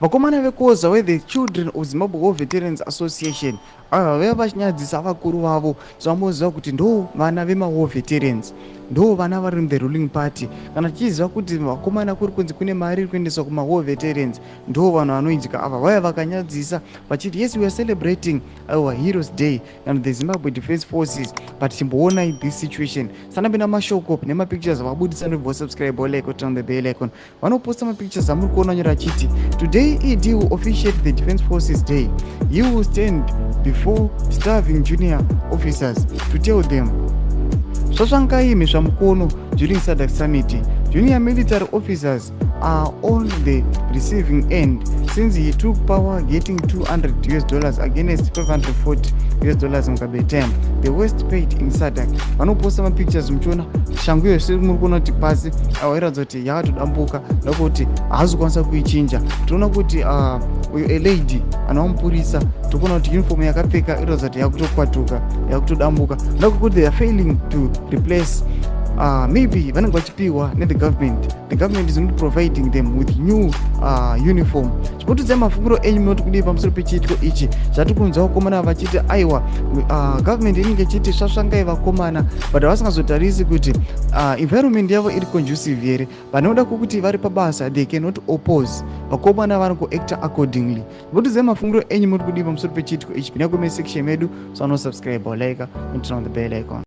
Vakomana veCOZA, we-The Children of Zimbabwe War Veterans Association, ava vaiva vachinyadzisa vakuru vavo. Zvamboziva kuti ndo vana vemawar veterans, ndo vana vari the ruling party. Kana tichiziva kuti vakomana kuri kunzi kune mari iri kuendeswa kumawar veterans, ndo vanhu vanoidya ava. Vaiva vakanyadzisa vachiti, "Yes, we are celebrating our Heroes Day and the Zimbabwe Defence Forces, but chimboonai this situation." Sanapinda mashoko nemapictures avabudisa, ndobva subscribe, like, turn on the bell icon. Vanoposta mapictures amuri kuona nyora achiti, "Today ED will officiate the Defence Forces Day. He will stand before starving junior officers to tell them svasvangai mhisvamukono during SADC summit. Junior military officers are on the receiving end since he took power, getting $200 US against $540 US Mugabe time, the worst paid in SADC." Vanoposta mapictures muchiona shangu iyo siri muri kuona kuti pasi airatidza kuti yakatodambuka, nekuti haasi kukwanisa kuichinja. Tinoona kuti uyu alady anova mupurisa, tikuona kuti uniform yakapfeka iratidza kuti yakutokwatuka, yakutodambuka, nekuti they are failing to replace. Maybe vanenge vachipiwa nethe government. The government is not providing them with new uniform. Chipotudzai mafungiro enyu, munoti kudii pamusoro pechiitiko ichi zvati kunzwa vakomana vachiti aiwa, government inenge ichiti svasvangai vakomana, but vasingazotarisi kuti environment yavo iri conducive here. Vanoda kwokuti vari pabasa, they cannot oppose. Vakomana vari kuacta accordingly. Chipotudzai mafungiro enyu, muri kudii pamusoro pechiitiko ichi? Pinda comment section medu, so anosubscribe, like and turn on the bell icon.